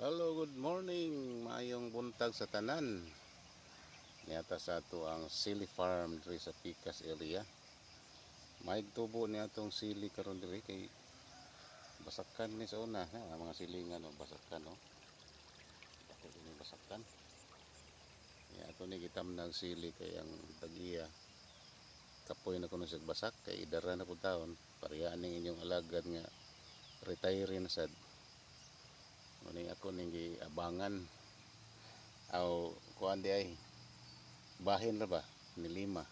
Hello, good morning. Maayong buntag sa tanan. Niata sa ato ang sili farm diri sa Pikas area. Maig tubo ni atong sili karon diri kay basakan ni sa una, ha, ang mga silingan, oh, basakan, oh. Dako ni basakan. Ni ato ni gitamnag sili kay ang tag-iya kapoy na kuno siya basak kay idara na pud taon. Parehas ning inyong alagad nga retire na sad. Mao ako ning giabangan aw kuan di ay bahin ra ba ni lima.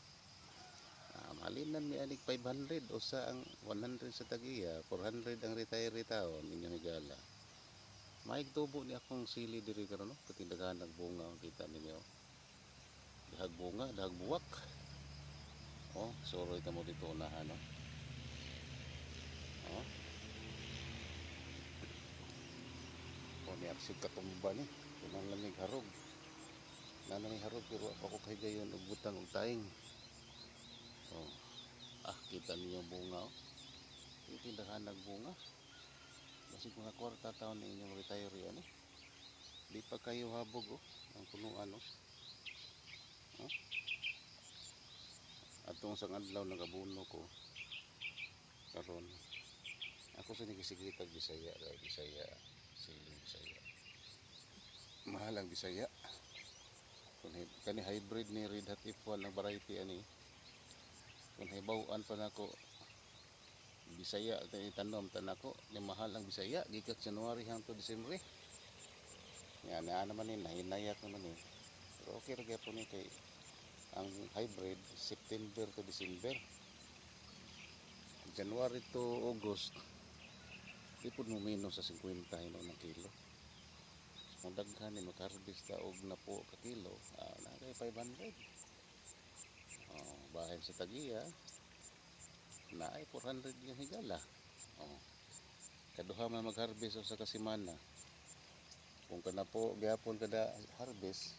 Ah, malinan mi anig 500 usa ang 100 sa tag-iya, 400 ang retire taon inyong higala. Maig tubo ni akong sili diri karon, no, katindagahan ng bunga ang kita ninyo. Dahag bunga, dahag buwak. Oh, suroy ta mo dito unahan, no. Oh. O ni aksig katumba ni. Kunang lamig harog. Nanami harog pero pa ko kahigayon og butang og taing. Oh. Ah, kita ninyo ang bunga, oh. Tindahan bunga. Basig mga kwarta taon ni inyong retiree ani. Di pa kayo habog, oh, ang punuan, oh. Oh. Atong sang adlaw nagabuno ko karon. Ako sa nigisigitag Bisaya, ra Bisaya, siling Bisaya. Mahal ang Bisaya. Kung kani hybrid ni Red Hot F1 ang variety ani. Kung hibaw-an pa nako Bisaya kay tanom ta nako, ni mahal ang Bisaya gikat January hangtod Disyembre. Nga naa naman ni nahinayak naman ni. Pero okay ra gyapon ni kay ang hybrid September to December. January to August di pud mo minus sa 50 hinuon ng kilo. So, kung daghan ni makaharvest ta og napo ka kilo, ah, naa kay 500. Oh, bahin sa tag-iya naay 400 yung higala. Oh. Kaduha man mag-harvest sa kasimana. Kung kanapo gyapon kada harvest,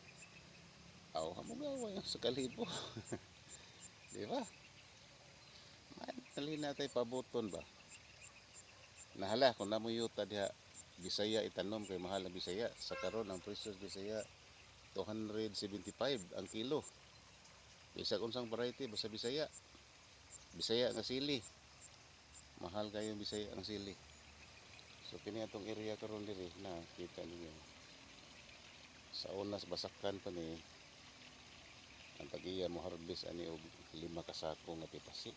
aw hamugawa yung sa kalibo. Di ba? Dali na tayo pabuton ba? Nahala kung namo yuta diha Bisaya itanom kay mahal ang Bisaya. Sa karon ang presyo sa Bisaya 275 ang kilo. Bisag unsang variety basta Bisaya. Bisaya nga sili. Mahal kayo Bisaya ang sili. So kini atong area karon diri na kita ninyo. Sa unas basakan pa ni ang tag-iya mo harvest ani og 5 ka sako nga pitasi.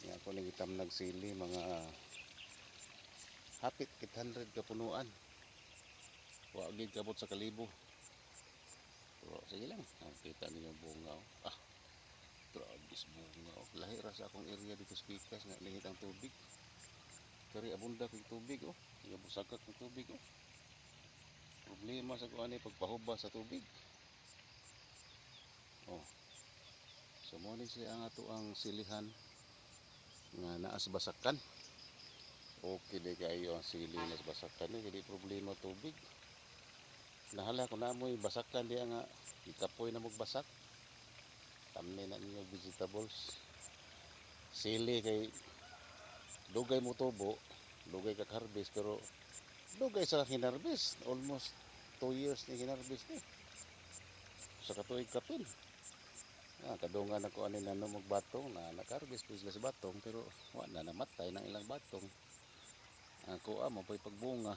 Nga ako ning itamnag sili mga hapit 800 ka punuan. Wa gid kabot sa kalibo. Pero sige lang, ah, kita ninyo bunga, oh. Ah, grabe sa bunga, oh. Lahi ra sa akong area dito sa Pikas nga lihit ang tubig. Kari abunda kog tubig, oh. Nagabusagak ang tubig, oh. Problema sa kuan ni pagpahuba sa tubig. Oh. So mo ni siya ang ato ang silihan nga naas basakan. Okay di kayo ang sili nas basakan ni di problema tubig. Nahala ko na mo'y basakan diya nga ikapoy na magbasak. Tamni na ninyo vegetables. Sili kay dugay mo tubo, dugay ka harvest pero dugay sa hinarvest. Almost 2 years ni hinarvest ni. Sa katuig kapin. Ah, kadungan ako ani na magbatong na nakaharvest po sila sa batong pero wa na namatay ng ilang batong. Ako ah, mo pa'y pagbunga.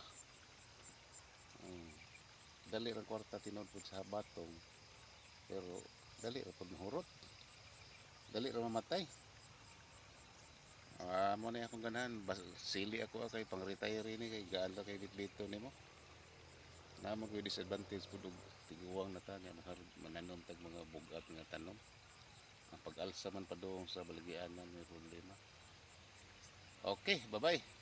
Dali ra kwarta tinuod pud sa batong. Pero dali ra pud mahurot. Dali ra mamatay. Ah, mo na akong ganahan. Bas, sili ako ah, kay pang retire ni kay gaan ra kay dito nimo. Naa man ko'y disadvantage pud og tiguang na ta nga mananom tag mga bugat nga tanom. Ang pag-alsa man padung sa balagyanan may problema. Okay, bye-bye.